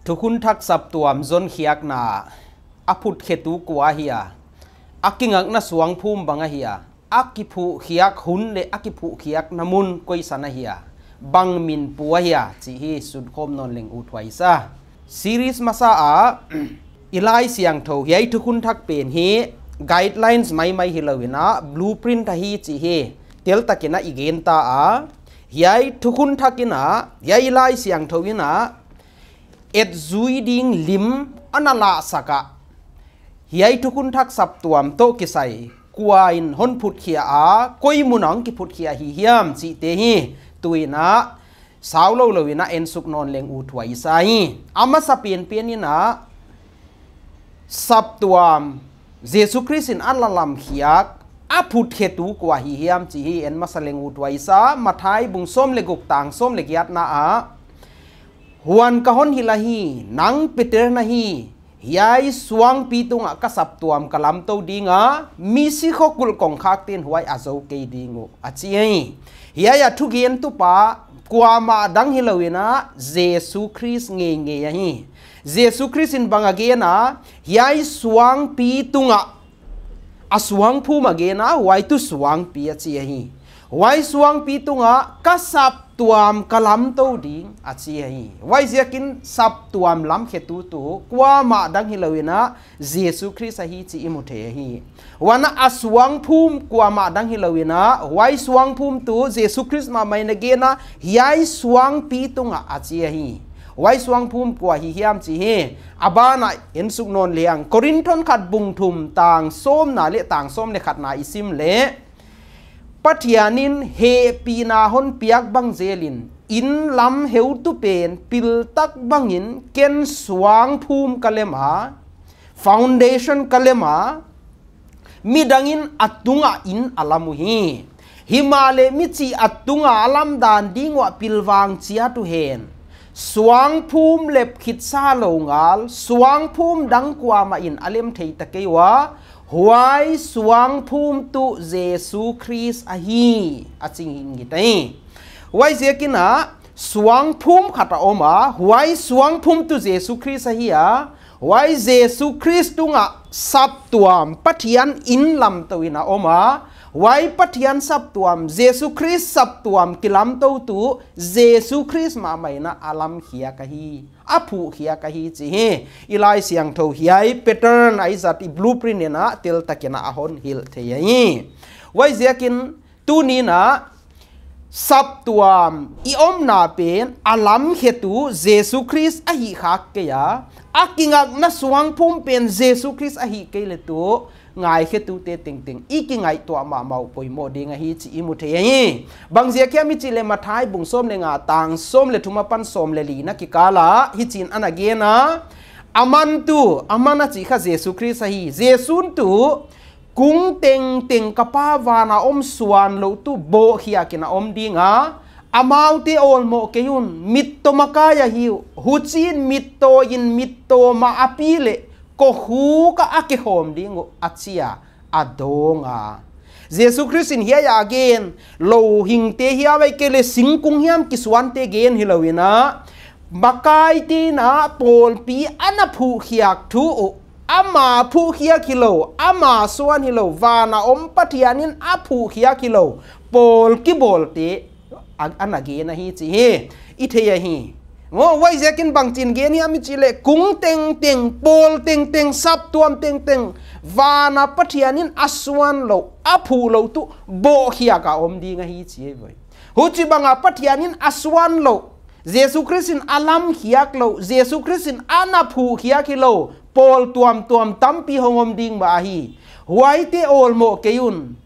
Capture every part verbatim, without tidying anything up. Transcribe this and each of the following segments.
Thukhun Thak saptuam zon khiakna a phutkhetu kua ahia? A kingakna suangphum bang ahia? A kiphuhkhiak hun leh a kiphuhkhiakna mun koisan ahia? Bang min pu ahia? Chih hi sutkhawm nawn leng uthuai sa. Series masa a i Laisiangthou hiai Thukhun Thak pen hi guidelines maimai hilou in a blueprint ahi chih hi teltakin a i gen ta a. Hiai Thukhun Thak in a, hiai Laisiangthou in a etzui ding lim ana lahsak a, hiai Thukhun Thak saptuam toh kisai kua in hon phutkhia a, koi mun ah kiphutkhia hi hiam chihte hi tu in a sau lou lou in a ensuk nawn leng uthuai sa hi. A masa penpen in a saptuam Jesu Khrist in ana lamkhiak a phutkhetu kua hi hiam chih hi en masa leng uthuai sa. Matthai bung sawm leh guk tang sawm leh giatna ah, huan ka hon hilh ahi, nang Peter na hi, hiai suangpi tungah ka saptuam ka lamtou ding a, misi khokulh kongkhakte'n huai a zou kei ding uh, a chi hi. Hiai a thugentupa kuamah dang hilou in a Jesu Khrist ngeingei ahi. Jesu Khrist in bang a gen a, hiai suangpi tungah, a suangphum a gen a, huai tuh suangpi a chi ahi. Huai suangpi tungah ka saptuam ka lamtou ding a chi ahi. Huaiziakin saptuam lamkhetu tuh kuamah dang hilou in a Jesu Khrist ahi chih i mu thei ahi. Huan a suangphum kuamah dang hilou in a, huai suangphum tuh Jesu Khrist mahmah in a gen a, hiai suangpi tungah a chi ahi. Huai suangphum kua hi hiam chih hi a ban ah ensuk nawn leng. Korinth khat bung thum tang sawmna leh tang sawm leh khatna i sim leh, Pathian in hehpihna hon piak bang zel in, inn lam heutu pen piltak bang in ken suangphum ka lem a, foundation ka lem a, midang in a tungah inn a lam uhi. Himahleh michih a tungah a lamdan ding uah pilvang chiat uhen. Suangphum lep khit sa lou ngal, suangphum dang kuamah in a lem thei ta kei ua, huai suangphum tuh Jesu Khrist ahi, a chi ngitnget hi. Huaiziakin a suangphum khat a om a, huai suangphum tuh Jesu Khrist ahi a, huai Jesu Khrist tungah saptuam, Pathian inn lamtou in a om a, huai Pathian saptuam, Jesu Khrist saptuam kilamtou tuh Jesu Khrist mahmah in a lamkhiak ahi, a phuhkhiak ahi chih hi i Laisiangthou hiai pattern a i zat, i blueprint in a teltakin a hon hilh thei ahi. Huaiziakin tuni'n a saptuam i omna pen a lamkhetu Jesu Khrist ahi khak kei a, a kingakna suangphum pen Jesu Khrist ahi kei leh tuh ngaikhetute tengteng i kingaihtuah mahmah uh poimoh ding ahi chih i mu thei ahi. Bang ziak hiam i chih leh Matthai bung sawm leh nga tang sawm leh thum apan sawm leh lina kikal ah hichi'n ana gen a, aman tuh, aman a chih kha Jesu Khrist ahi. Jesu'n tuh kung tengteng ka Pa van a om suan louh tuh bawhkhiak in a om ding a, amaute awlmoh kei un, mittaw makai ahi uh, huchiin mittaw in mittaw mah a pi leh kokhuk ah a kekhawm ding uh, a chi a, a dawng a. Jesu Khrist in hiai a gen, louhingte hiam ahihkeileh singkung hiam kisuante gen hilou in a, makaite'n a pawlpi ana phuhkhiak thu uh, ama phuhkhiak hilou, ama suan hilou, van a om Pathian in a phuhkhiak hilou pawl kibawlte a, ana gen ahi chih hi i thei ahi. Maw, huaiziakin bangchi'n gen hiam i chih leh kung tengteng, pawl tengteng, saptuam tengteng, van a Pathian in a suan louh, a phuh louh tuh bawhkhiak a om ding ahi chi ahi voi. Huchibang a Pathian in a suan louh, Jesu Khrist in a lamkhiak louh, Jesu Khrist in ana phuhkhiak hilou pawl tuamtuam tampi hong om ding mah ahi. Huaite awlmoh kei un.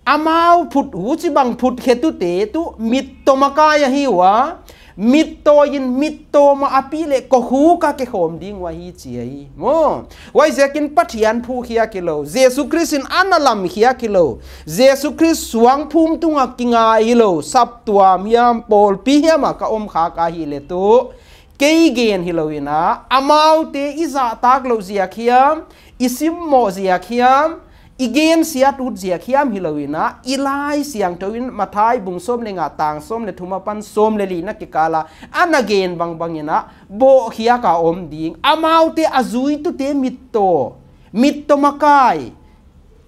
Amau phut, huchibang phutkhetute tuh mittaw makai ahi ua, mittaw in mittaw mah a pi leh kokhuk ah kekhawm ding uh ahi chi ahi. Maw, huaiziakin Pathian phuhkhiak hilou, Jesu Khrist in ana lamkhiak hilou, Jesu Khrist suangphum tungah kingai hilou saptuam hiam pawlpi hiam ah ka om khak ahih leh tuh kei gen hilou in a, amaute i zahtak louh ziak hiam, i simmoh ziak hiam, i gen siat ut ziak hiam hilou in a, i Laisiangthou in Mathai bung sawm leh nga tang sawm leh thum apan sawm leh li na kikal a ana gen bangbang in a, bohkhiak a om ding, amaute a zuitute mittaw, mittaw makai,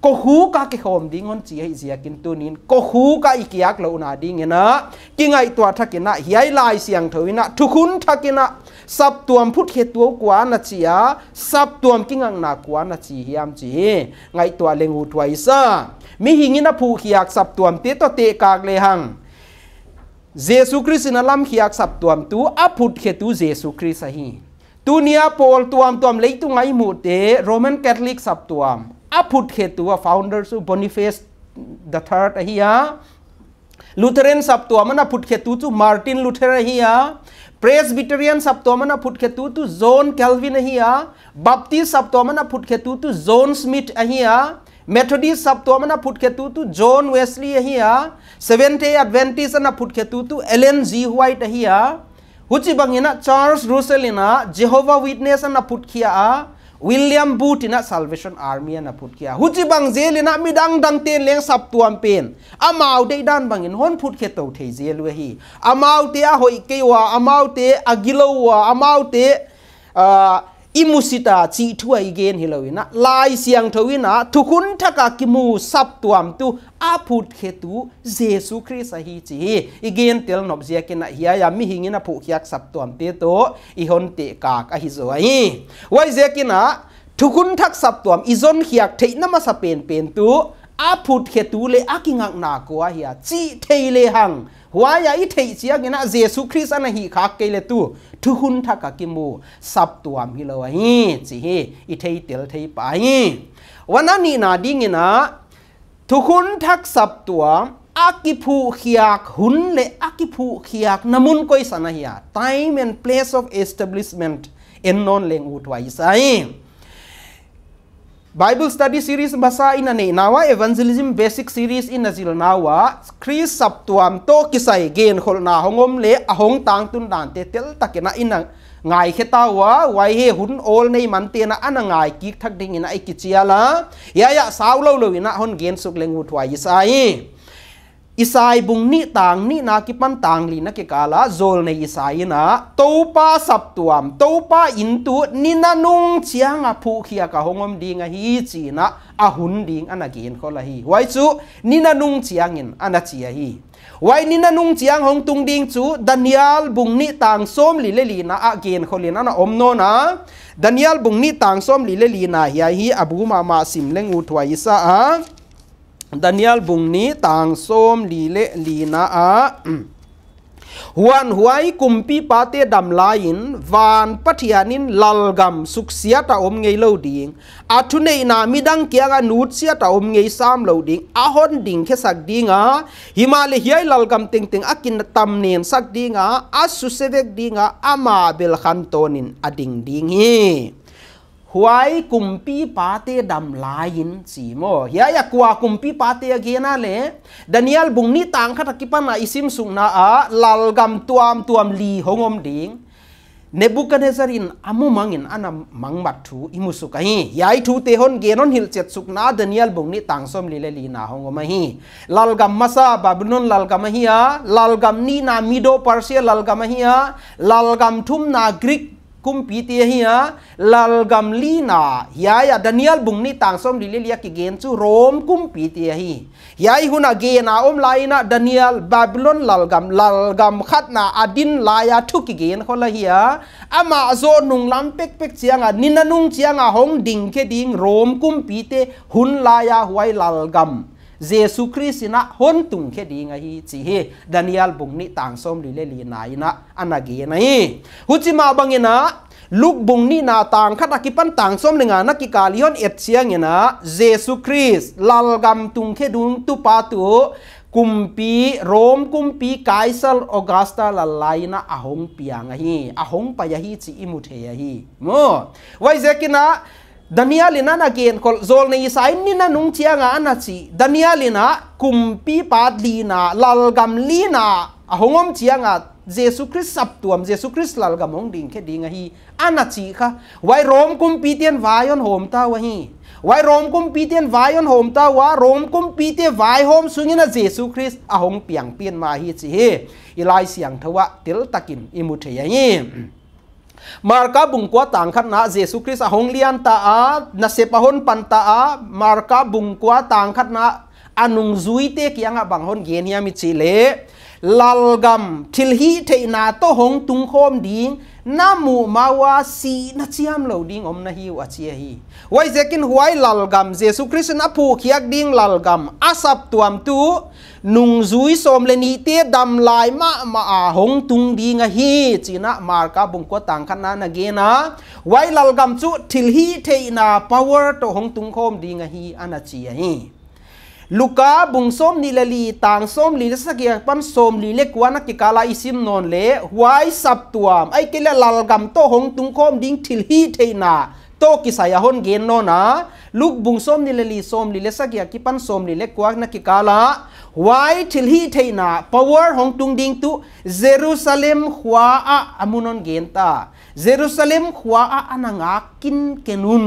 kokhuk a kikhawm ding hon chi ahih ziakin tuni'n kokhuk a i kiak louhna ding in a, kingaihtuah thak in a, hiai Laisiangthou in a, thukhun thak in a, saptuam phutkhetu kua na chi a, saptuam kingakna kua na chi hiam chih ngaihtuah leng ut huai sa. Mihing in a phuhkhiak saptuamte toh tehkak lehang, Jesu Khrist in a lamkhiak saptuam tuh a phutkhetu Jesu Khrist ahi. Tuni a pawl tuamtuam leitung a i muhte, Roman Catholic saptuam a phutkhetu, a founder tuh Boniface the third ahi a. Lutheran saptuam ana phutkhetu tuh Martin Luther ahi a. Presbyterian saptuam ana phutkhetu tuh John Calvin ahi a. Baptist saptuam ana phutkhetu tuh John Smith ahi a. Methodist saptuam ana phutkhetu tuh John Wesley ahi a. Seventh Day Adventist ana phutkhetu tuh Ellen G White ahi a. Huchibang in a Charles Russell in a Jehovah Witness ana phutkhia a. William Booth in a Salvation Army ana phutkhia. Huchibang zel in a midang dangte'n leng saptuam pen amau deihdan bang in hon phutkhe tou thei zel uhi. Amaute a hoih kei ua, amaute a gilou ua, amaute, ah, i musit a chih thu a i gen hilou in a, Laisiangthou in a thukhun thak a kimu saptuam tuh a phutkhetu Jesu Khrist ahi chih i gen tel nop ziak in a, hiai a mihing in a phuhkhiak saptuamte toh i hon tehkak ahi zaw hi. Huaiziak in a, thukhun thak saptuam i zonkhiak theihna masa penpen tuh a phutkhetu leh a kingakna kua hia chih thei lehang, huai a i theih chiang in a Jesu Khrist ana hihkhak kei leh tuh thukhun thak a kimu saptuam hilou ahi chih i thei tel thei pah hi. Huan a nihna ding in a, thukhun thak saptuam a kiphuhkhiak hun leh a kiphuhkhiakna mun koi san ahia, time and place of establishment, en nawn leng ut huai sa hi. Bible Study Series masa i na neihna ua, Evangelism Basic Series i na zilna ua, Khrist saptuam toh kisai genkholhna hong om leh a hong tangtun dante teltak in a i na ngaikhe ta ua, huai hi hun awl nei mante'n a ana ngai kik thak ding in a i kichial a. Hiai a sau lou lou in a hon gen suk leng ut huai sa hi. Isai bung nih tang nihna akipan tang lina kikal a zawlnei Isai in a, Toupa saptuam, Toupa inn tuh ni nanung chiang a phuhkhiak a hong om ding ahi chi in a, a hun ding ana genkhol ahi. Huai tuh ni nanung chiang in ana chi ahi. Huai ni nanung chiang hong tung ding tuh Daniel bung nih tang sawmli leh lina ah genkhol in ana om nawn a. Daniel bung nih tang sawmli leh lina hiai hi a bu mahmah sim leng ut huai sa a. Daniel bung nih tang sawmli leh lina ah. Huan huai kumpipate dam lai in, van Pathian in lalgam suksiat a om ngeilou ding, a thuneihna midang kiang a nutsiat a om ngei sam lou ding, a hon dingkhe sak ding a, himahleh hiai lalgam tengteng a kitamnen sak ding a, a suse vek ding a, amah bel khantawn in a ding ding hi. Huai kumpipate dam lai in chi maw. Hiai a kua kumpipate a gen a leh, Daniel bung nih tang khat akipan a i sim sukna ah, lalgam tuamtuam li hong om ding. Nebuchadnezzar in a mumang in ana mangmat thu i mu suk ahi. Hiai thute hon gen hon hilhchet sukna Daniel bung nih tang sawmli leh lina hong om ahi. Lalgam masa Babylon lalgam ahi a, lalgam nihna Medo Persia lalgam ahi a, lalgam thumna Greek kumpite ahi a, lalgam lina, hiai a Daniel bung nih tang sawmli leh li a kigen tuh Rom kumpite ahi. Hiai hun a gen a om lai in a Daniel Babylon lalgam, lalgam khatna a din lai a thu kigenkhol ahi a, amah zoh nunglam pekpek chiang a, ni nanung chiang a hong dingkhe ding Rom kumpite hun lai a huai lalgam Jesu Khrist in a hon tungkhe ding ahi chih Daniel bung nih tang sawmli leh lina in a ana gen ahi. Huchimah bang in a Luke bung nihna tang khat akipan tang sawm leh ngana kikal i hon et chiang in a Jesu Khrist lalgam tungkhe dungtupa tuh kumpi, Rom kumpi Kaisar Augusta lal lai in a a hong piang ahi, a hong pai ahi chih i mu thei ahi. Maw. Huaiziak in a Daniel in ana genkhol, zawlnei Isai in ni nanung chiang a ana chi. Daniel in a kumpipa lina, lalgam lina a hong om chiang a Jesu Khrist saptuam, Jesu Khrist lalgam hong dingkhe ding ahi ana chi kha. Huai Rom kumpite'n vai hon hawm ta ua hi. Huai Rom kumpite'n vai hon hawm ta ua, Rom kumpite vaihawm sungin a Jesu Khrist a hong piang pen mah hi chih i Laisiangthou ah teltakin i mu thei ahi. Marka bung kua tang khatna Jesu Khrist a hong lian ta a, nasep a hon pan ta a, Marka bung kua tang khatna a nungzuite kiangah bang hon gen hiam i chih leh, lalgam thilhihtheihna toh hong tungkhawm ding, na muh ma ua sihna chiamlou ding om na hi uh a chi ahi. Huaiziakin huai lalgam, Jesu Khrist in a phuhkhiak ding lalgam, a saptuam tuh nungzui sawm leh nihte damlai mahmah a hong tung ding ahi, chi'n a Marka bung kua tang khatna na gen a. Huai lalgam tuh thilhihtheihna power toh hong tungkhawm ding ahi, ana chi ahi. Luka bung sawmnih leh li tang sawmli leh sagih akipan sawmli leh kua na kikal a i sim nawn leh, huai saptuam, ahihkeileh lalgam toh hong tungkhawm ding thilhihtheihna toh kisai a hon gen nawn a, Luk bung sawmnih leh li sawmli leh sagih akipan sawmli leh kua na kikal a, huai thilhihtheihna power hong tung ding tuh Jerusalem khua ah a mun hon gen ta. Jerusalem khua ah ana ngak kinken un,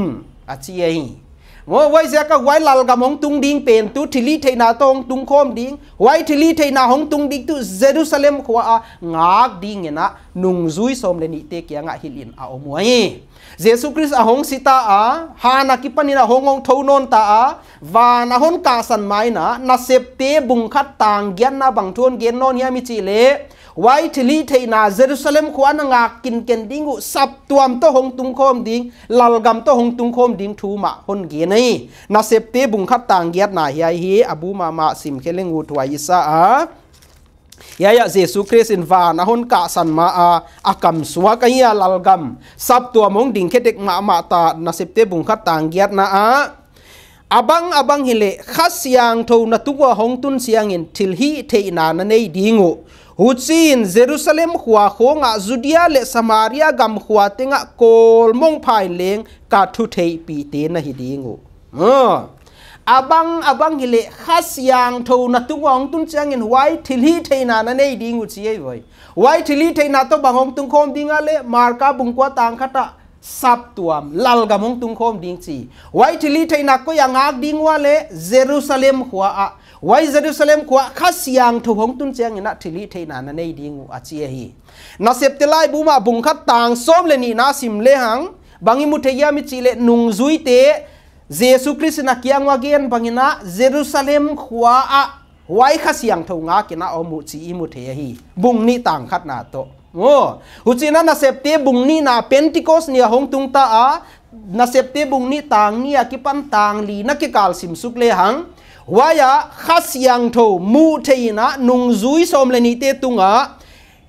a chi ahi. Maw, huaiziak a huai lalgam hong tung ding pen tuh thilhihtheihna toh hong tungkhawm ding, huai thilhihtheihna hong tung ding tuh Jerusalem khua ah ngak dingin a nungzui sawm leh nihte kiangah hilh in a om uhi. Jesu Khrist a hong si ta a, han akipanin a hong hong thou nawn ta a, van a hon kahsan main a, Nasepte bung khat tang giatna bang thu hon gen nawn hiam i chih leh, huai thilhihtheihna Jerusalem khua ana ngak kinken ding uh saptuam toh hong tungkhawm ding, lalgam toh hong tungkhawm ding thu mah hon gen ahi. Nasepte bung khat tang giatna hiai hi, a bu mahmah sim khe leng ut huai i sa a. Hiai ah Jesu Khrist in van a hon kahsan ma a, a kam suak ahi a, lalgam saptuam hong ding khe dek mahmah ta, Nasepte bung khat tang giatna ah. A bang a bang hileh, Kha Siangthou na tung ua hong tun chiangin thilhihtheihna na nei ding uh. Huchiin Jerusalem khua khawng ah Judea leh Samaria gam khua tengah kawlmong phain leng ka thu theihpihte na hi ding uh. Maw. A bang a bang hileh, Kha Siangthou na tung ua hong tun chiangin huai thilhihtheihna na nei ding uh chi ahi voi. Huai thilhihtheihna toh bang hong tungkhawm ding a leh, Marka bung kua tang khat ah saptuam, lalgam hong tungkhawm ding chi. Huai thilhihtheihna koi ah ngak ding ua leh, Jerusalem khua ah. Huai Jerusalem khua ah Kha Siangthou hong tun chiangin a thilhihtheihna na nei ding uh a chi ahi. Nasepte laibu mah bung khat tang sawm leh nihna sim lehang, bang i mu thei hiam i chih leh nungzuite, Jesu Khrist in a kiang ua gen bangin a Jerusalem khua ah huai Kha Siangthou ngakin a om uh chih i mu thei ahi. Bung nih tang khatna toh. Maw. Huchiin a Nasepte bung nihna Pentecost ni a hong tung ta a, Nasepte bung nih tang nih akipan tang li na kikal sim suk lehang. Huai ah Kha Siangthou muh theihin a nungzui sawm leh nihte tungah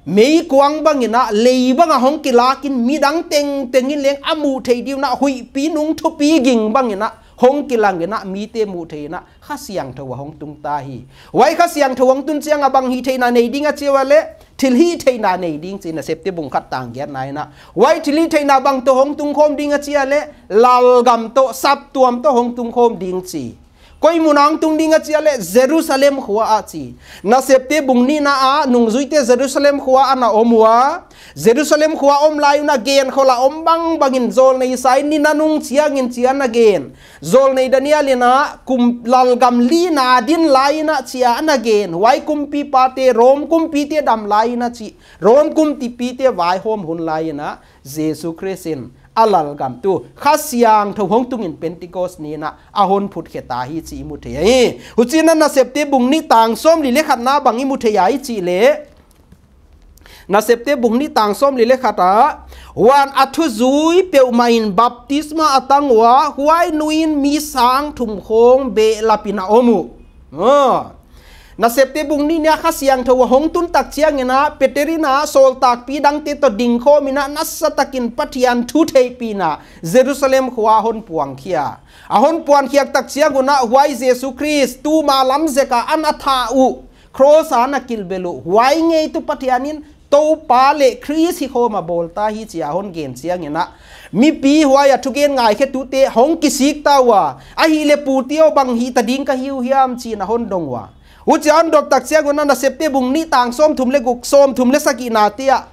meikuang bangin a, lei bang ah hong kilakin midang tengteng in leng a muh theih ding un a, huihpi nung thupi ging bangin a hong kilangin a, mite muh theihin a Kha Siangthou a hong tung ta hi. Huai Kha Siangthou hong tun chiang a bang hihtheihna nei ding a chi ua leh, thilhihtheihna nei ding chi, Nasepte bung khat tang giatna in a. Huai thilhihtheihna bang toh hong tungkhawm ding a chi a leh, lalgam toh, saptuam toh hong tungkhawm ding chi. Koi mun ah hong tung ding a chi a leh, Jerusalem khua ah chi. Nasepte bung nihna ah nungzuite Jerusalem khua ah ana om ua. Jerusalem khua om lai un a, gen khol a om bangbangin, zawlnei Isai ni nanung chiangin chi ana gen. Zawlnei Daniel in a kum lalgam lina din lai in a chi ana gen. Huai kumpipate, Rom kumpite dam lai in a chi, Rom kumpipite vaihawm hun lai in a Jesu Khrist in a lalgam tuh Kha Siangthou hong tungin Pentecost ni in a a hon phut khe ta hi chih i mu thei ahi. Huchiin a Nasepte bung nih tang sawmli leh khatna bang i mu thei a i chih leh, Nasepte bung nih tang sawmli leh khat ah, huan a thuzui peuhmah in baptisma a tang ua, huai nuin mi sang thum khawng behlap in a om uh. Maw. Nasepte bung nih nia Kha Siangthou a hong tun tak chiangin a, Peter in a sawltakpi dangte toh dingkhawm in a, nasatakin Pathian thu theihpihna Jerusalem khua ah hon puang khia. A hon puang khiak tak chiang un a, huai Jesu Khrist tuma lam zek a ana thah uh, cross a ana kilbel uh, huai ngei tuh Pathian in Toupa leh Khrist hi khawm a bawl ta hi chi a hon gen chiangin a, mipi, huai a thugen ngaikhetute hong kisik ta ua, ahihleh pute aw, bang hihta ding ka hi uh hiam chiin a hon dong ua. Huchia hon dong tak chiang un a Nasepte bung nih tang sawmthum leh guk, sawmthum leh sagihna te ah,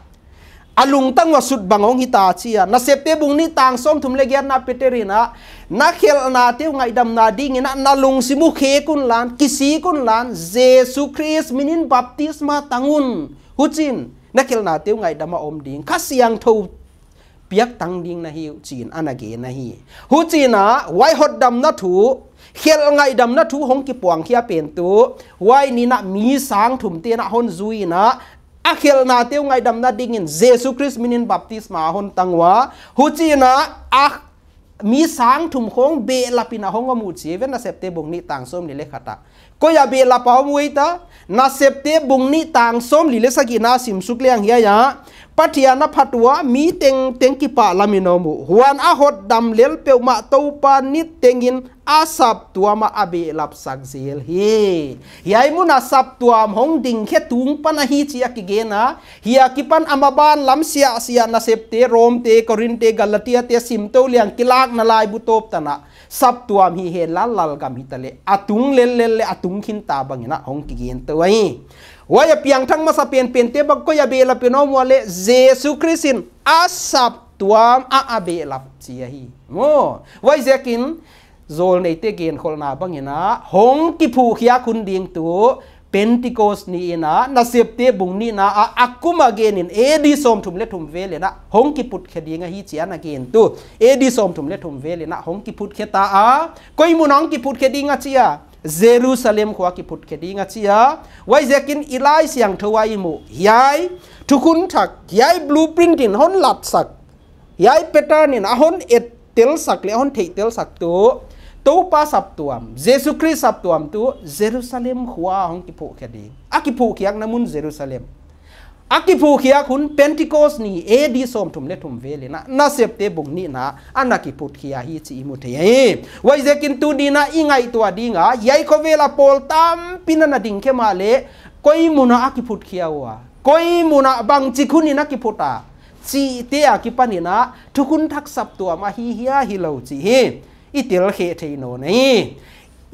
a lungtang ua sut bang hong hita chi a. Nasepte bung nih tang sawmthum leh giatna Peter in a, Na khelhnate uh ngaihdamna dingin ah na lungsim uh khek unla, kisik unla, Jesu Khrist minin baptisma tang un. Huchiin na khelhnate uh ngaihdam a om ding, Kha Siangthou piak tang ding na hi uh chiin ana gen ahi. Huchiin ah huai hotdamna thu, khelh ngaihdamna thu hong kipuang khia pen tuh, huai ni in ah mi sang thumte'n ah hon zui in ah, a khelhnate uh ngaihdamna dingin Jesu Khrist minin baptisma hon tang ua. Huchiin ah, a mi sang thum khong behlap in ah hong om uh chi ve, Nasepte bung nih tang sawmli leh khat ah. Koi ah behlap a om uh ei ta? Nasepte bung nih tang sawmli leh sagihna sim suk leng hiai ah, Pathian a phat ua, mi tengteng kipahlam in om uh. Huan a hotdam lel peuhmah Toupa nitengin a saptuam ah a behlap sak zel hi. Hiai mun ah saptuam hong ding khe tung pan ahi chi a kigen a, hiai akipan a maban lam siahsiah Nasepte, Romte, Korinthte, Galatiate sim tou leng kilakna laibu tawp tan ah, saptuam hi henla lalgam hita leh a tung lellel leh a tung khinta bangin ah hong kigen tou ahi. Huai a piangthak masa penpente bang koi ah behlap in om ua leh, Jesu Khrist in a saptuam ah a behlap chi ahi. Maw, huaiziakin, zawlneite genkholhna bangin ah hong kiphuhkhiak hun ding tuh, Pentecost ni in ah, Nasepte bung nihna ah, a kum a gen in A D sawmthum leh thum vel in ah hong kiphutkhe ding ahi chi ana gen tuh. A D sawmthum leh thum vel in ah hong kiphutkhe ta a. Koi mun ah hong kiphutkhe ding a chi a? Jerusalem khua kiphutkhe ding a chi a. Huaiziakin i Laisiangthou ah i muh, hiai thukhun thak, hiai blueprint in hon latsak, hiai pattern in a hon et telsak leh a hon theih telsak tuh, Toupa saptuam, Jesu Khrist saptuam tuh Jerusalem khua ah hong kiphuhkhe ding. A kiphuhkhiakna mun Jerusalem. A kiphuhkhiak hun Pentecost ni A D sawmthum leh thum vel in ah, Nasepte bung nihna ah ana kiphutkhia hi chi i mu thei hi. Huaiziakin tuni in ah i ngaihtuah ding a, hiai khovel a pawl tampi'n ana ding khe mahleh, koi mun ah a kiphutkhia ua, koi mun ah bangchik hun in a kiphut a, chihte akipan in ah, thukhun thak saptuam ahi hia hilou chih hi i telkhe thei nawn hi.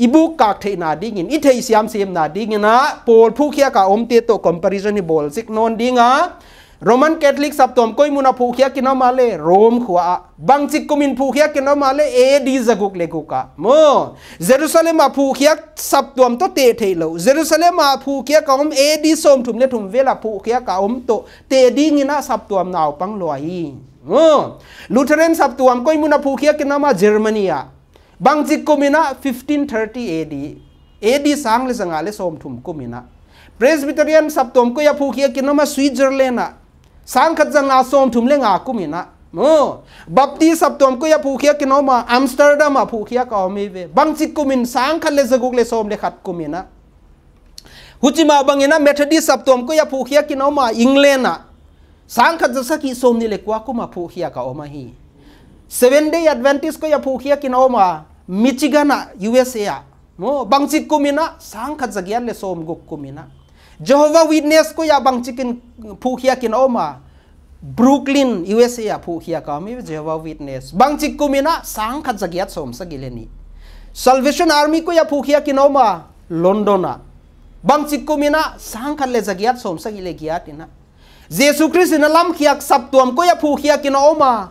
I bukkak theihna dingin, i theihsiam semna dingin ah, pawl phuhkhiak a omte toh comparison i bawl zek nawn ding a. Roman Catholic saptuam koi mun ah phuhkhiak in om a leh? Rome khua ah. Bangchik kum in phuhkhiak in om a leh? A D zaguk leh guk ah. Maw, Jerusalem a phuhkhiak saptuam toh teh theilou. Jerusalem a phuhkhiak a om, A D sawmthum leh thum vel a phuhkhiak a om toh teh dingin ah saptuam naupang lua hi. Maw, Lutheran saptuam koi mun ah phuhkhiak in om a? Germany ah. Bangchik kum in ah? Fifteen thirty A D. A D sang leh zanga leh sawmthum kum in ah. Presbyterian saptuam koi ah phuhkhiak in om a? Switzerland ah. Sangkhat zanga sawmthum leh nga kum in ah. Maw, Baptist saptuam koi ah phuhkhiak in om a? Amsterdam ah phuhkhiak a om ei ve. Bangchik kum in? Sangkhat leh zaguk leh sawm leh khat kum in ah. Huchi mah bangin ah Methodist saptuam koi ah phuhkhiak in om a? England ah. Sangkhat zasagih sawmnih leh kua kum ah phuhkhiak a om ahi. Seventh Day Adventist koi ah phuhkhiak in om a? Michigan ah, U S A ah. Maw, bangchik kum in ah? Sangkhat zagiat leh sawmguk kum in ah. Jehovah Witness koi ah bangchik in phuhkhiak in om a? Brooklyn, U S A ah phuhkhiak a om ei ve Jehovah Witness. Bangchik kum in ah? Sangkhat zagiat sawmsagih leh nih. Salvation Army koi ah phuhkhiak in om a? London ah. Bangchik kum in ah? Sangkhat leh zagiat sawmsagih leh giat in ah. Jesu Khrist in a lamkhiak saptuam koi ah phuhkhiak in om a?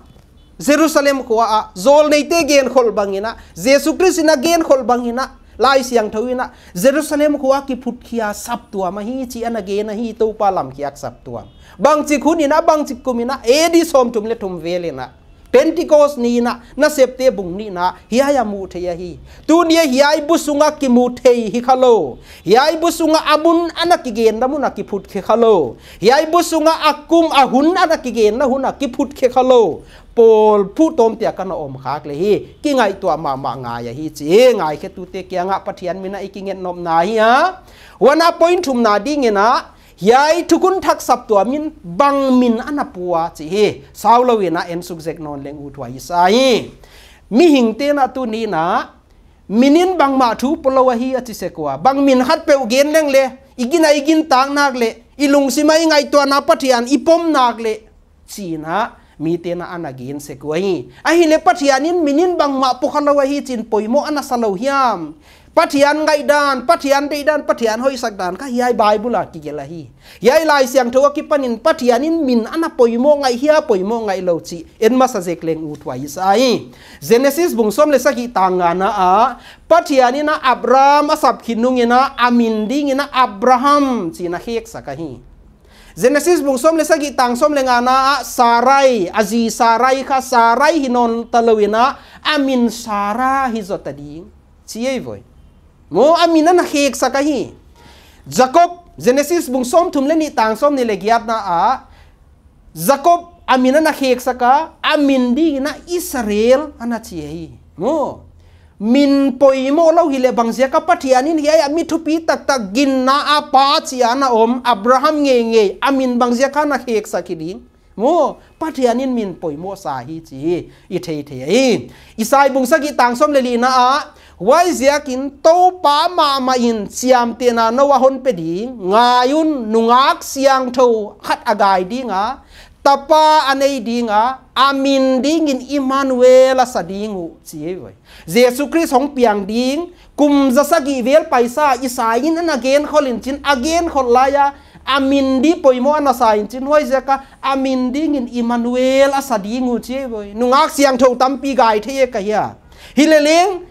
Jerusalem khua ah. Zawlneite genkholh bangin ah, Jesu Khrist in a genkholh bangin ah, Laisiangthou in ah, Jerusalem khua ah kiphutkhia saptuam ahi chi ana gen ahi, Toupa lamkhiak saptuam. Bangchik hun in ah, bangchik kum in ah? A D sawmthum leh thum vel in ah. Pentecost ni in ah, Nasepte bung nihna ah, hiai a muh theih ahi. Tuni a hiai bu sung ah kimu thei hi khalou. Hiai bu sung ah a mun ana kigenna mun ah kiphutkhe khalou. Hiai bu sung ah a kum a hun ana kigenna hun ah kiphutkhe khalou pawl phuh tawmte a kana om khak leh hi, kingaihtuah mahmah ngai ahi chi. Ngaikhetute kiangah Pathian min ah i kingetnopna hi a. Huan a point thumna dingin ah, hiai thukhun thak saptuam in bang min ana pua chi hi. Saulou in ah en suk zek nawn leng uthuai i sa hi. Mihingte'n ah tuni in ah, min in bangmah thu pulou ahi a chi sek ua. Bang min khat peuh gen leng leh, i gin a i gintak nak leh, i lungsim a i ngaihtuahna Pathian i pom nak leh, chi'n ah mite'n ah ana gen sek uhi. Ahihleh Pathian in min in bangmah pukhalou ahi chi'n poimoh ana salou hiam? Pathian ngaihdan, Pathian deihdan, Pathian hoihsakdan kha hiai Bible a kigelh ahi. Hiai Laisiangthou akipanin Pathianin min ana poimoh ngai hia, poimoh ngai lou chih en masa zek leng uthuai sa hi. Genesis bung sawm leh sagih tang ngana ah, Pathianin a Abram a sap khin nungin a, a min dingin a Abraham chiin a kheksak ahi. Genesis bung sawm leh sagih tang sawm leh ngana ah, Sarai, a zi Sarai kha Sarai hi nawn ta louin a, a min Sara hi zota ding chi ei voi. Maw, a min ana kheksak ahi. Jakob, Genesis bung sawmthum leh nih tang sawmnih leh giatna ah, Jakob a min ana kheksak a, a min dingin a Israel ana chi ahi. Maw, min poimoh lou hileh bangziak a Pathianin hiai a mi thupi taktak, ginna a pa chi a na om Abraham ngeingei a min bangziak a na kheksak hi ding? Maw, Pathianin min poimoh sa hi chih i theithei hi. Isai bung sagih tang sawm leh lina ah, huaiziakin Toupa mahmahin chiamtehna nou a hon pe ding, ngai un, nungak siangthou khat a gai ding a, tapa a nei ding a, a min dingin Immanuel a sa ding uh chi ei voi. Jesu Khrist hong piang ding, kum za sagih vel paisa Isai in ana genkhol in chin, a genkhol lai a, a min di poimoh ana sa in chin, huaiziak a, a min dingin Immanuel a sa ding uh chi ei voi. Nungak siangthou tampi gai thei e ka hia. Hileleng,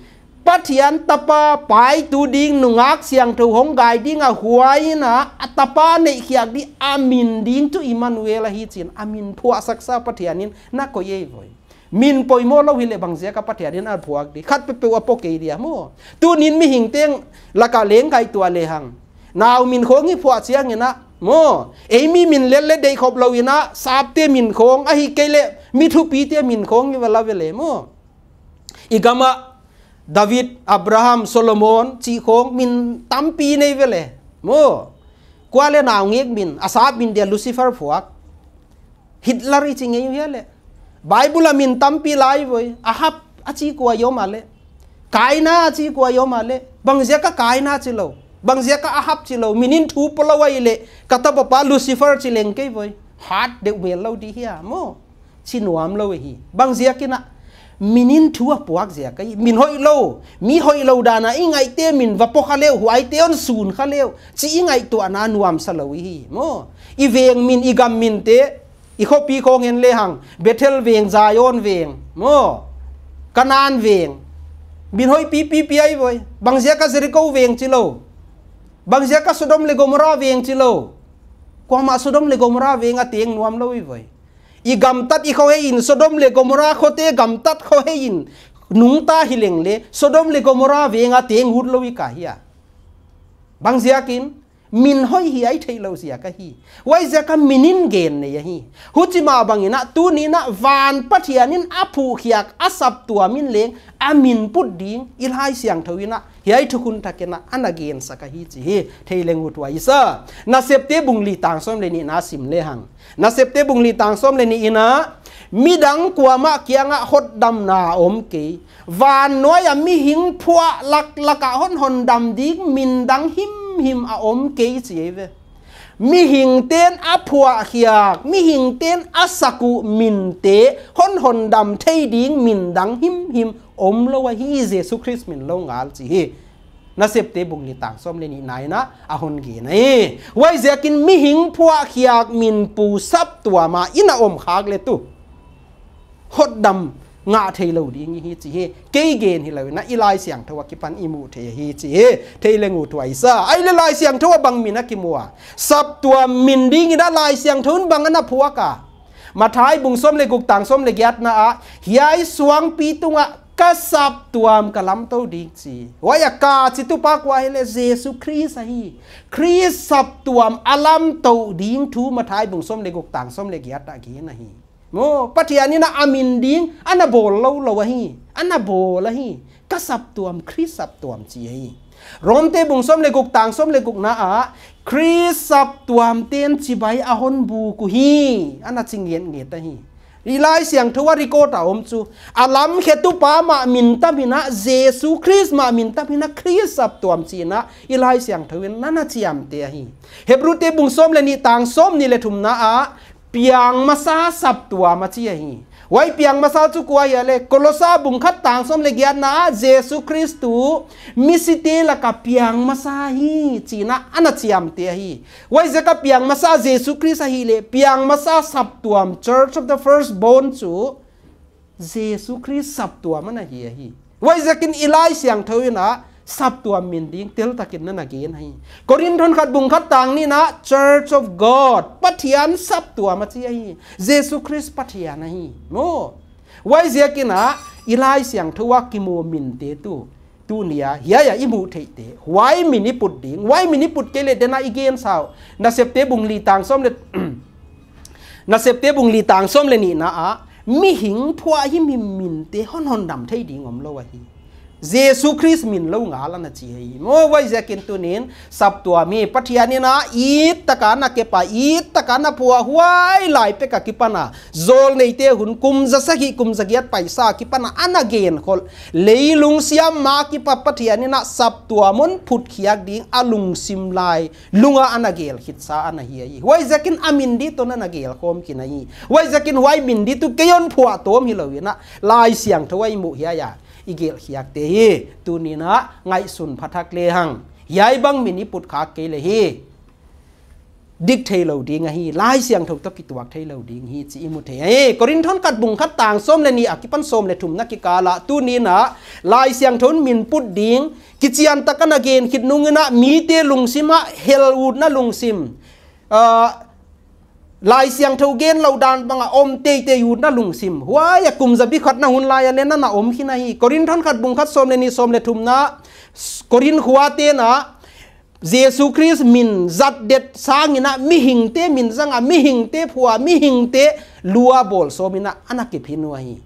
Pathian tapa paitu ding, nungak siangthou hong gai ding a, huai in a, a tapa neih khiak di a min ding chu Immanuel ahi chiin, a min phuahsaksa Pathianin na koih ei voi. Min poimoh lou hileh bangziak a Pathianin a phuak di? Khat peuhpeuh a pua kei dia maw. Tunin mihingte laka leng ngaihtuah lehang, nau min khawng i phuah chiangin a maw, ei mi min lel leh deih khop louin a, sapte min khawng, ahihkeileh mi thupite min khawng i va la ve le maw. I gam ah David, Abraham, Solomon chih khawng min tampi nei ve le maw. Kua leh naungek min, a sap min dia Lucifer phuak? Hitler i chi ngei uh hia leh? Bible a min tampi lai voi. Ahab a chi kua i om a leh? Kaina a chi kua i om a leh? Bangziak a Kaina chi lou, bangziak a Ahab chi lou? Minin thu pua lou ahih leh, ka tapa pa Lucifer chi leng kei voi. Hat deuh mel lou di hia maw. Chi nuam lou hi. Bangziakin a, minin thu a puak ziak ahi. Min hoih lou, mi hoih lou dan a i ngaihte min va pua kha le uh, huaite hon sun kha le uh chih i ngaihtuahna nuamsa lou hi maw. I veng min, i gam minte, i khopi khawng en lehang, Bethel veng, Zion veng maw, Canaan veng, min hoih pipipi ei voi. Bangziak a Jericho veng chi lou? Bangziak a Sodom leh Gomorrah veng chi lou? Kuamah Sodom leh Gomorrah veng a teng nuam lou ei voi. I gamtat i khohei in, Sodom leh Gomorrah khote gamtat khohei in nungta hileng leh, Sodom leh Gomorrah veng a teng ut lou i ka hia? Bangziakin? Min hoih hiai theih lou ziak ahi. Huaiziak a minin gen nei ahi. Huchimah bangin a, tunin a van Pathianin a phuhkhiak a saptuam in leng a min put ding i Laisiangthou in a, hiai thukhun thak in a ana gensak ahi chih i thei leng uthuai sa. Nasepte bung li tang sawm leh nihna sim lehang, Nasepte bung li tang sawm leh nihna ah, midang kuamah kiangah hotdamna om kei. Van nuai a mihing phuah laklak ah hon hondam ding min dang himhim a om kei chi ei ve. Mihingten a phuahkhiak, mihingten a sak uh minte hon hondam thei ding min dang himhim om lou ahi, Jesu Khrist min lou ngal chi hi. Nasepte bung li tang sawm leh nihna in a hon gen ahi. Huaiziakin mihing phuahkhiak min pu saptuam a i na om khak leh tu hotdam ngah thei lou ding i hi chi hi. Kei gen hilou in a, i Laisiangthou akipan i muh theih hi chi hi. Thei leng uthuai sa. Ahihleh Laisiangthou a bang min a kimu a? Saptuam min dingin a Laisiangthou in bang ana phuak a? Matthai bung sawm leh guk tang sawm leh giatna ah, hiai suangpi tungah ka saptuam ka lamtou ding chi. Huai a ka chi tupa kua hileh Jesu Khrist ahi. Khrist saptuam a lamtou ding thu Matthai bung sawm leh guk tang sawm leh giat ah gen ahi. Maw, Pathianin a min ding ana bawl lou lou ahi. Ana bawl ahi. Ka saptuam, Khrist saptuam chi ahi. Romte bung sawm leh guk tang sawm leh gukna ah, Khrist saptuamten chibai a hon buk uhi, ana chi ngetnget ahi. I Laisiangthou a record a om chu, a lamkhetupa mah min tam in a, Jesu Khrist mah min tam in a, Khrist saptuam chi in a, i Laisiangthou in ana chiamteh ahi. Hebrute bung sawm leh nih tang sawmnih leh thumna ah, piang masa saptuam a chi ahi. Huai piang masa chu kua hia leh, Kolosa bung khat tang sawm leh giatna ah Jesu Khrist tuh misite laka piang masa hi, chi'n a ana chiamteh ahi. Huaiziak a piang masa Jesu Khrist ahihleh, piang masa saptuam, Church of the Firstborn chu Jesu Khrist saptuam ana hi ahi. Huaiziakin i Laisiangthou in a saptuam min ding teltakin ana gen ahi. Korinth khat bung khat tang nihna ah Church of God, Pathian saptuam a chi ahi. Jesu Khrist Pathian ahi. Maw. Huaiziakin a i Laisiangthou a kimu minte tuh, tuni a hiai a i muh theihte, huai min i put ding, huai min i put kei leh den a i gen sau. Nasepte bung li tang sawm leh Nasepte bung li tang sawm leh nihna ah, mihing phuah himhim minte hon hondam thei ding omlou ahi. Jesu Khrist min lou ngal ana chi ahi. Maw, huaiziakin tuni'n saptuam hi Pathian in a it taka ana kep a, it taka ana phuah, huai lai pek akipan a zawlneite hun kum za sagih kum za giat paisa akipan a ana gen khol. Leilung siam ma akipan Pathian in a saptuam hon phut khiak ding a lungsim lai lung a ana gelh khitsa ana hi ahi. Huaiziakin a min di toh ana gelh khawm khin ahi. Huaiziakin huai min di tuh kei hon phuahtawm hilou in a, Laisiangthou a i muh hiai a i gelh khiakte hi. Tuni'n a ngaihsun pha thak lehang, hiai bang min i put khak kei leh hi, dik theilou ding ahi, Laisiangthou toh kituak theilou ding hi chih i mu thei ahi. Korinth khat bung khat tang sawm leh nih akipan sawm leh thumna kikal ah, tuni'n a Laisiangthou in min put ding kichian tak ana gen khit nung in a, mite lungsim ah hel utna lungsim, ah, Laisiangthou genlouh dan bang a om teitei utna lungsim, huai a kum za bi khatna hun lai a leng ana om khin ahi. Korinth khat bung khat sawm leh nih sawm leh thumna, Korinth khuate'n a Jesu Khrist min zat det sangin a mihingte min zang a, mihingte phuah, mihingte lua bawl sawm in a ana kep hi uh ahi.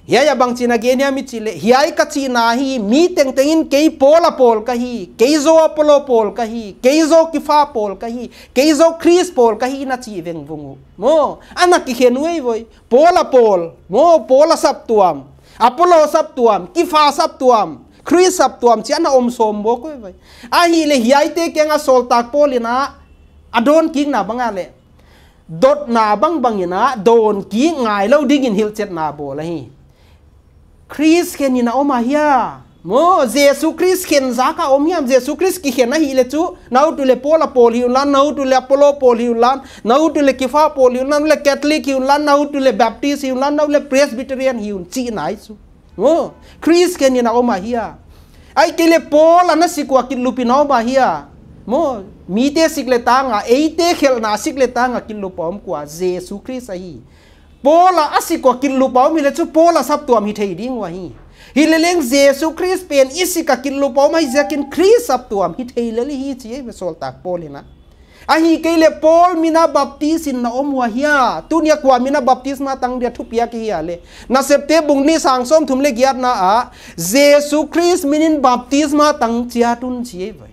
Hiai a bang chi'n a gen hiam i chih leh, hiai ka chihna hi, mi tengteng in kei Paul a pawl ka hi, kei zaw Apollo pawl ka hi, kei zaw Kefa pawl ka hi, kei zaw Khrist pawl ka hi in a chi vengvung uh. Maw, ana kikhen uh ei voi. Paul a pawl, maw, Paul a saptuam, Apollo saptuam, Kefa saptuam, Khrist saptuam chi ana om sawm bawk uh ei voi. Ahihleh hiaite kiang a sawltak Paul in a a dawnkikna bang a leh, dotna bangbang in a dawnkik ngailou dingin hilhchetna bawl ahi. Khrist khen in a om ahia? Maw, Jesu Khrist khen zak a om hiam? Jesu Khrist kikhen ahihleh chu, na ut uleh Paul a pawl hi unla, na ut uleh Apollo pawl hi unla, na ut uleh Kefa pawl hi unla, na ut uleh Catholic hi unla, na ut uleh Baptist hi unla, na ut uleh Presbyterian hi un chihna ahi chu. Maw, Khrist khen in a om ahia? Ahihkeileh Paul a na sik ua kilhlup in a om ahia? Maw, mite sik leh tang a, eite khelhna sik leh tang a kilhlup a om kua? Jesu Khrist ahi. Paul a a sik ua kilhlup a om hileh chu Paul a saptuam hi thei ding uh ahi. Hileleng Jesu Khrist pen i sik a kilhlup a om ahihziakin Khrist saptuam hi thei lel hi chi ei ve sawltak Paul in a. Ahihkeileh Paul min a baptis in na om uh ahia? Tuni a kua min a baptisma tang dia thupiak i hia leh, Nasepte bung nih tang sawmthum leh giatna ah, Jesu Khrist min in baptisma tang chiat un chi ei voi.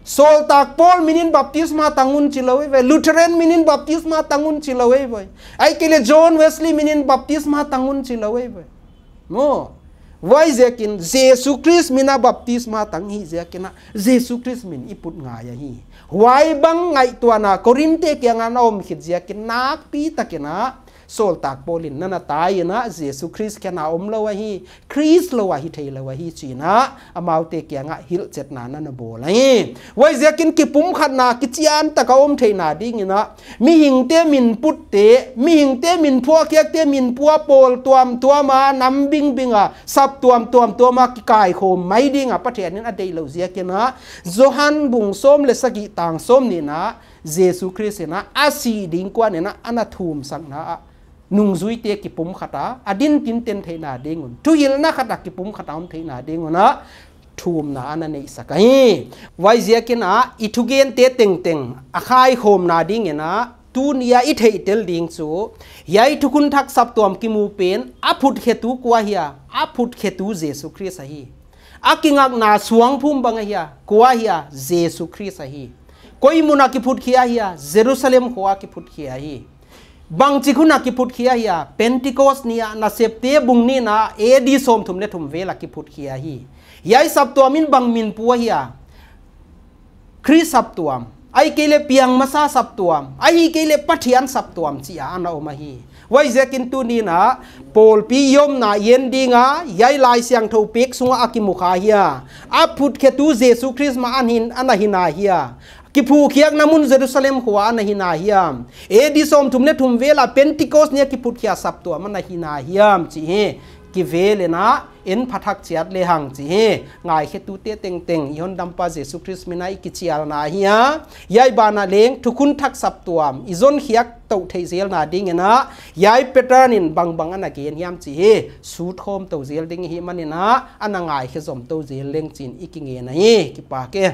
Sawltak Paul min in baptisma tang un chilou ei voi. Lutheran min in baptisma tang un chilou ei voi. Ahihkeileh John Wesley min in baptisma tang un chilou ei voi. Maw. Huaiziakin Jesu Khrist min a baptisma tang hihziakin a Jesu Khrist min i put ngai ahi. Huai bang ngaihtuahna Korinthte kiang a na om khit ziakin nakpi takin a sawltak Paul in ana tai in a, Jesu Khrist khen a omlou ahi, Khrist lou a hi theilou ahi chi in a, amaute kiang a hilhchetna ana bawl ahi. Huaiziakin kipumkhatna kichian tak a om theihna dingin a, mihingte min putte, mihingte min phuahkhiakte, min pua pawl tuamtuam a, nam bingbing a, saptuam tuamtuam a kikaikhawm mai ding a Pathian in a deihlouh ziakin a, Johan bung sawm leh sagih tang sawmnihna, Jesu Khrist in a, a sih ding kuan in a, ana thumsakna ah, nungzuite kipumkhat a, a din tinten theihna ding un, thuhilhna khat a kipumkhat a om theihna ding un a, thumna ana neihsak ahi. Huaiziakin a, i thugente tengteng a kaikhawmna dingin a, tuni a i theihtel ding chu, hiai thukhun thak saptuam kimu pen a phutkhetu kua hia? A phutkhetu Jesu Khrist ahi. A kingakna suangphum bang ahia? Kua hia? Jesu Khrist ahi. Koi mun a kiphut khia ahia? Jerusalem khua a kiphut khia ahi. Bangchik hun a kiphut khia ahia? Pentecost ni a, Nasepte bung nihna, A D sawmthum leh thum vel a kiphut khia ahi. Hiai saptuam in bang min pu ahia? Khrist saptuam. ahihkeileh piang masa saptuam, ahihkeileh Pathian saptuam chi a ana om ahi. Huaiziakin tuni'n a, pawlpi i omna i en ding a, hiai Laisiangthou pek sung ah a kimukha hia? A phutkhetu Jesu Khrist mah ana hi, ana hi na hia? Kiphutkhiakna mun Jerusalem khua ana hi na hiam? A D sawmthum leh thum vel a Pentecost ni a kiphutkhia saptuam ana hi na hiam chih hi kivel in a, en pha thak chiat lehang chih hi ngaikhetute tengteng i Hondampa Jesu Khrist min a i kichialna ahi a. Hiai banah leng thukhun thak saptuam i zonkhiak tou theih zelna ding in a, hiai pattern in bangbang ana gen hiam chih hi sutkhawm tou zel ding i hih man in a, ana ngaikhe zom tou zel leng chi'n i kingen ahi. Kipak e.